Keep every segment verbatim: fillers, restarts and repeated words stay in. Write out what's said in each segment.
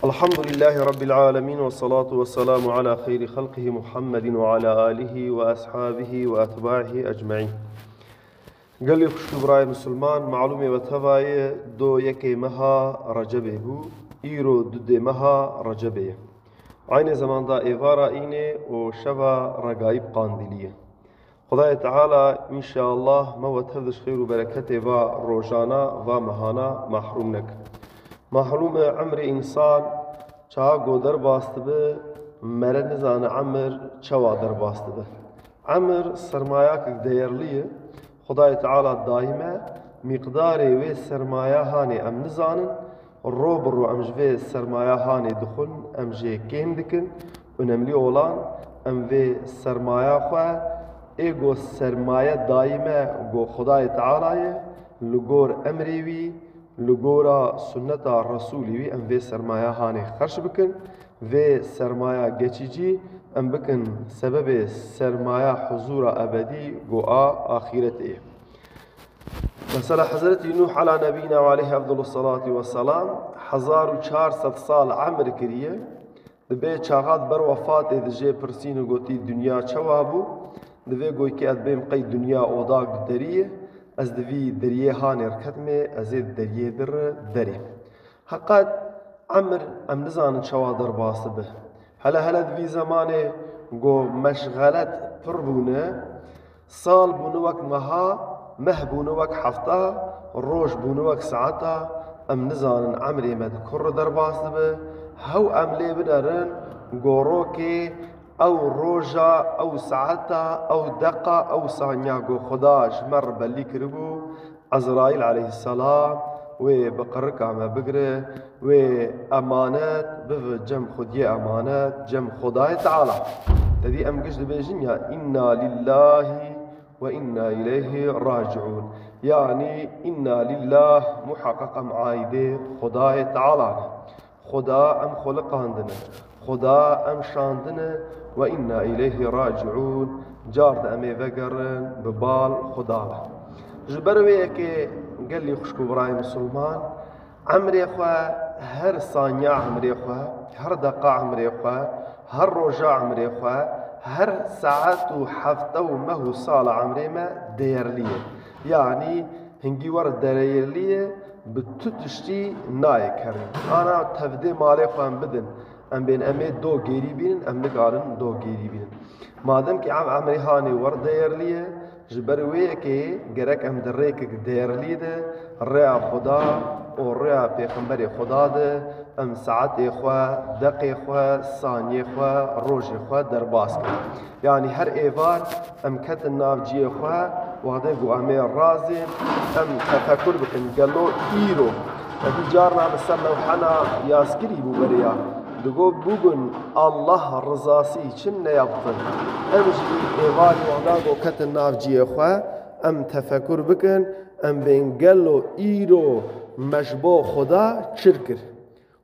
الحمد لله رب العالمين، والصلاة والسلام على خير خلقه محمد وعلى آله وأصحابه وأتباعه أجمعين. Gelî xwişk û birayê misilman, malûmê we teva ye, do yekê meha Recebê bû, îro dudê meha Recebê ye. Aynê zemanda êvara înê û şeva Regaîb Qandîlî ye. Xwedayê Teala înşeallah me we tev di ji xêr û bereketê va rojana, va mehana mahrûm neke. Mahlûm e, emrê însan çawa ku derbas dibe, mere nizane emir çawa derbas dibe. Emir sermayakek değerlî ye. Xwedayê Teala daîme mîqdarê wê sermaya hanê em nizanin, ro bi ro em ji vê sermaya hanê dixwin, em jê kêm dikin. Önemli olan, em vê sermaya xwe, ê ku sermaye daîme ku Xwedayê Teala ye, li gor emrê wî, li gora sunneta Resûlê wî, em vê sermaya hanê xerç bikin. Vê sermaya geçîcî em bikin sebebê sermaya huzûra ebedî ku a axîretê ye. Mesela Hezretî Nûh ala nebîna ve aleyhi efdalus salati ve selam hezar û çar sed sal emir kiriye. Di vê çaxa di ber wefatê di jê pirsîn û gotî, dinya çawa bû? Di vê goykê ez bêm qey dinya odak di derî ye, ez di vî deriyê hanê riketmê, ez ê di deriyê di re derê. Heqet emir em nizanin çawa derbas dibe. Hele hele di vî zemanê ku meşxelet pir bûne, sal bûne wek meha, meh bûne wek hefta, roj bûne wek saeta, em nizanin emrê me di kur re derbas dibe. Hew em lê binerin, gorokê ew roja, ew saeta, ew deqa, ew sanya ku Xuda ji me re belî kiribû, Ezraîl aleyhisselam wê bi qirika me bigire, wê emanet bive cem Xwediyê emanet, cem Xwedayê Teala. Te dî em giş dibêjin ya, "Inna lillahi ve inna ileyhi raciun." Yanî, "Inna lillah", muheqeq em aîdê Xwedayê Teala ne. Xuda em xuliqandine, Xuda em şandine, "Ve inna ileyhi raciun", car de em ê vegerin bi bal Xuda ve. Ji ber wê yekê gelî xwişk û birayê misilman, emrê xwe, her sanya emrê xwe, her deqa emrê xwe, her roja emrê xwe, her saet û hefte û meh û sala emrê me değerlî ye. Yanî hingî wer dereyirlî ye, bi tu tiştî nayê kerî. Ana tevdê malê xwe em bidin, em bên em ê do gêrî bînin, em nikarin do gêrî bînin. Madem ki em emrê hanê wer değerlî ye, ji ber wê yekê gerek em di rêkek değerlî de, rêya Xuda û rêya Pêxemberê Xuda de, em saetê xwe, deqê xwe, saniyê xwe, rojê xwe derbas kin. Yanî her êvar em ketin nav ciyê xwe, wextê ku em ê razê, em tefekur bikin, gelo îro, wekî carna li ser lewhena yazkirî bû beriya, digot, "Bugün Allah rızası için ne yaptın?" Em jî êvarî wexta ku ketin nav ciyê xwe, em tefekur bikin, em bên gelo îro me ji bo Xuda çi kir?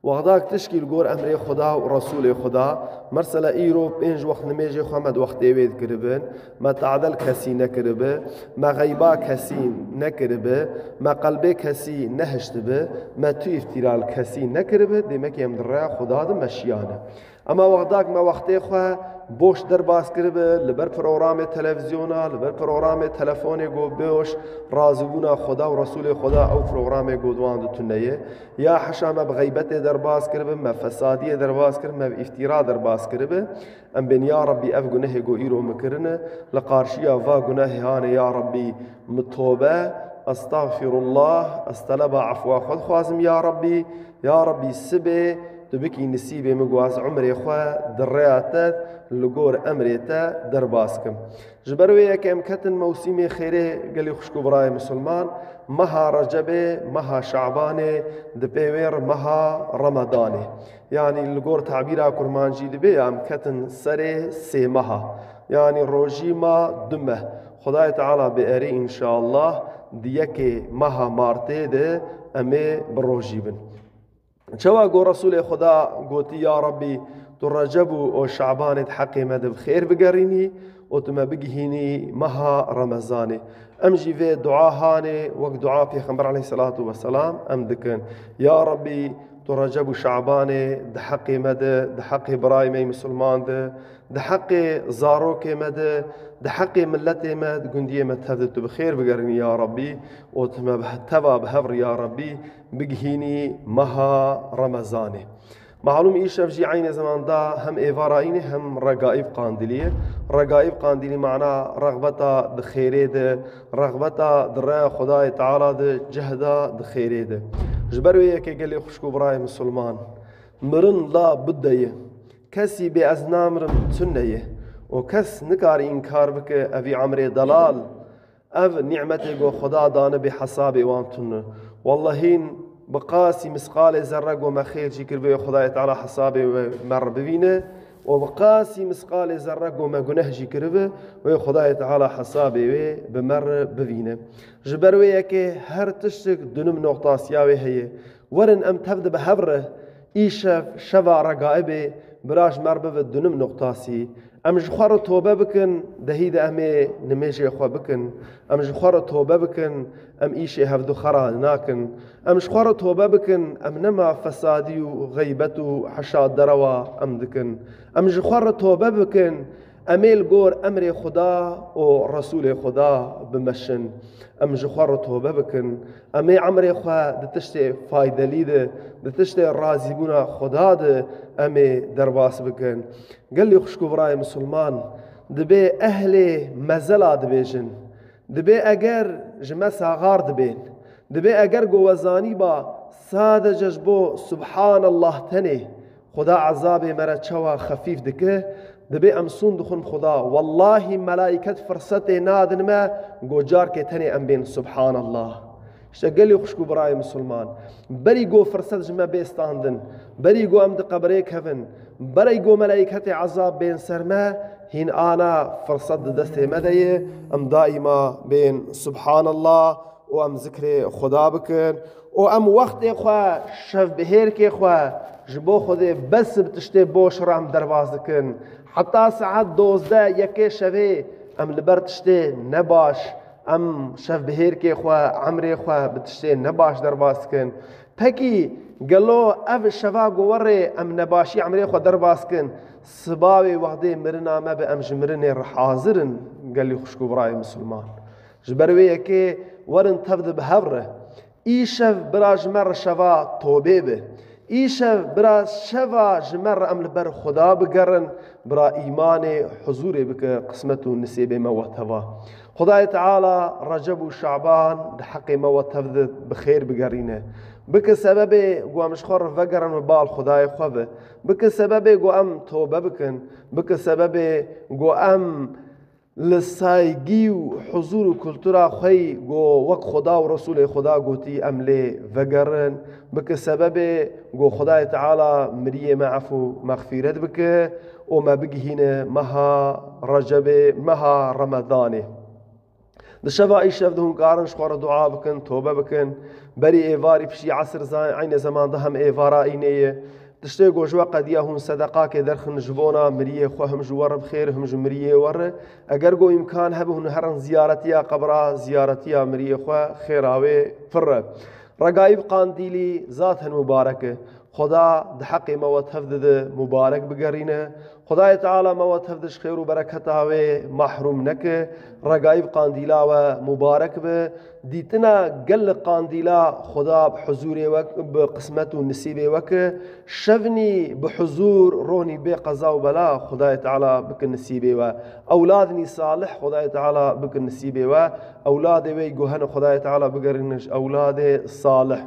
Wexdak tişkî li gor emrê Xuda û Resûlê Xuda, mesela îro pênc wext nimêjê xwe me di wextê wê dikiribin, me tadel kesî nekiribi, me xeyba kesî nekiribi, me qelbê kesî nehiştibi, me tu îftîra li kesî nekiribi, dêmekî em di rêya Xuda de meşiyane. Ema wexdak me wextê xwe boş derbas kiribi, li ber programê televîzyona, li ber programê telefonê ku boş, razîbûna Xuda û Resûlê Xuda ew programê ku di wan de tune ye. Ya heşa me bi xeybetê derbas kiribi, me fesadiyê derbas kiribi, me bi îftîra derbas kiribi. Em bên, ya Rabbî, ev gunehê ku îro min kirine, li qarşiya va gunehê hanê, ya Rabbî, min tobe, estexfirullah, ez teleba efwa xwe dixwazim, ya Rabbî, ya Rabbî, sibê tu bikî nisîbê min ku ez umrê xwe di rêya te, li gor emrê te derbas kim. Ji ber wê yekê em ketin mewsîmê xêrê gelî xwişk û birayê misilman, meha Recebê, meha Şabanê, di pê wê re meha Remedanê. Yanî li gor tabîra kurmancî dibe ya em ketin serê sê meha. Yanî rojî ma du meh. Xwedayê Teala bêerê înşallah di yekê meha Martê de em ê bi rojî bin. Çawa ku Resûlê Xuda gotî, ya Rabbî, tu Receb û, û Şabanê di heqê me de bi xêr bigerînî û tu me bigihînî meha Remezanê. Em jî vê dua hanê wek dua Pêxember aleyhisselatu vesselam em dikin. Ya Rabbî, Tu Receb û Şabanê di heqê me de, di heqê birayê me yê misilman de, di heqê zarokê me de, di heqê miletê me, di gundiyê me tev de tu bi xêr bigerînî ya Rebbî û tu me bi-, teva bi hev re ya Rebbî bigihînî meha Remezanê. Malûm îşev jî eynê zeman da hem êvara înê hem Regaîb Qandîlî ye. Regaîb Qandîlî mana rexbeta di xêrê de, rexbeta di rêya Xwedayê Teala de, cehda di xêrê de. Ji ber wê yekê gelê xwişk û birayê misilman, mirin la budde ye. Kesî bê ez namirim tune ye. Û kes nikare înkar bike evî emrê delal, ev nîmetê ku Xweda dane bê hesabê wan tune. Wellehîn bi qasî misqalê zerre ku me xêr jî kir, wê Xwedayê Teala hesabê wê me re bivîne. Û bi qasî misqalê zerre ku me guneh jî kiribe, wê Xwedayê Teala hesabê wê bi me re bivîne. Ji ber wê yekê her tiştik dunim noqtasiya wê heye. Werin em tev de bi hev re îşev şeva Regaibê bira ji me re bibe dunim noqtasî. Em ji xwe re tobe bikin, dehî de em ê nimêjê xwe bikin. Em ji xwe re tobe bikin, em îşê hevdu xera nakin. Em ji xwe re tobe bikin, em nema fesadî û xeybet û heşa derewa em dikin. Em ji xwe re tobe bikin, em ê li gor emrê Xuda û Resûlê Xuda bimeşin. Em ji xwe re tobe bikin, em ê emrê xwe di tiştê faydelî de, di tiştê razîbûna Xuda de em ê derbas bikin. Gelî xwişk û birayê misilman, dibê ehlê mezela dibêjin. Dibê eger ji me saxar dibên. Dibê eger ku we zanîba sadece ji bo Subhanallah tenê Xuda ezabê me re çawa xefîf dike, dibê em sûn dixwin Xuda. Wellahî melaiket firsetê nadin me ku carkê tenê em bên Subhanallah. Îşte gelî xwişk û birayê misilman, berî ku firset ji me bê standin, berî ku em di qebrê kevin, berî ku melaîketê ezab bên ser me, hîn ana firset di destê me de ye, em daîma bên Subhanallah û em zikrê Xuda bikin û em wextê xwe, şevbihêrkê xwe ji bo Xwedê bes bi tiştê boş re em derbas dikin. Heta saet dozdeh yekê şevê em li ber tiştê nebaş, em şevbihêrkê xwe, emrê xwe bi tiştê nebaş derbas dikin. Pekî gelo ev şeva ku werê em nebaşî emrê xwe derbas kin, siba wê wextê mirina me be, em ji mirinê re hazir in, gelî xwişk û birayê misilman? Ji ber wê yekê werin tev de bi hev re. Îşev bira ji me re şeva tobê be. Îşev bira şeva ji me re em li ber Xuda bigerin, bira îmanê huzûrê bike qismet û nisêbê me we teva. Xwedayê Teala Receb û Şaban di heqê me we tev de bi xêr bigerîne. Bike sebebê ku em ji xwe re vegerin û bal Xwedayê xwe ve. Bike sebebê ku em tobe bikin. Bike sebebê ku em li saygî û huzûr û kultura xwe yî ku wek Xuda û Resûlê Xuda gotî em lê vegerin. Bike sebebê ku Xwedayê Teala miriyê me efû mexfîret bike û me bigihîne meha Recebê, meha Remedanê. Di şeva îşev de hûn karin ji xwe re dua bikin, tobe bikin. Berî êvarî piştî esir zan, eynê zeman de hem êvara înê ye. Tiştê ku ji we qediya hûn sedeqakê derxin ji bona miriyê xwe, him ji we re bi xêr, him ji miriyê we re. Eger ku îmkan hebe hûn herin ziyaretiya qebra, ziyaretiya miriyê xwe xêra wê pir e. Regaîb Qandîlî zaten mubarek e. Xuda di heqê me we tev dide mubarek bigerîne. Xwedayê Teala me we tev de ji xêr û bereketa wê mehrûm neke. Regaîb Qandîla we mubarek be. Dîtina gelek Qandîla Xuda bi huzûrê we, bi qismet û nisîbê we ke. Şevnî bi huzûr, ronî bê qeza û bela Xwedayê Teala bike nisîbê we. Ewladnî salih Xwedayê Teala bike nisîbê we. Ewladê wê ku hene Xwedayê Teala bigerîne ji ewladê salih.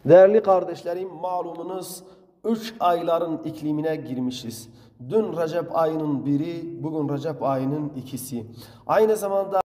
Değerli kardeşlerim, malumunuz üç ayların iklimine girmişiz. Dün Recep ayının biri, bugün Recep ayının ikisi. Aynı zamanda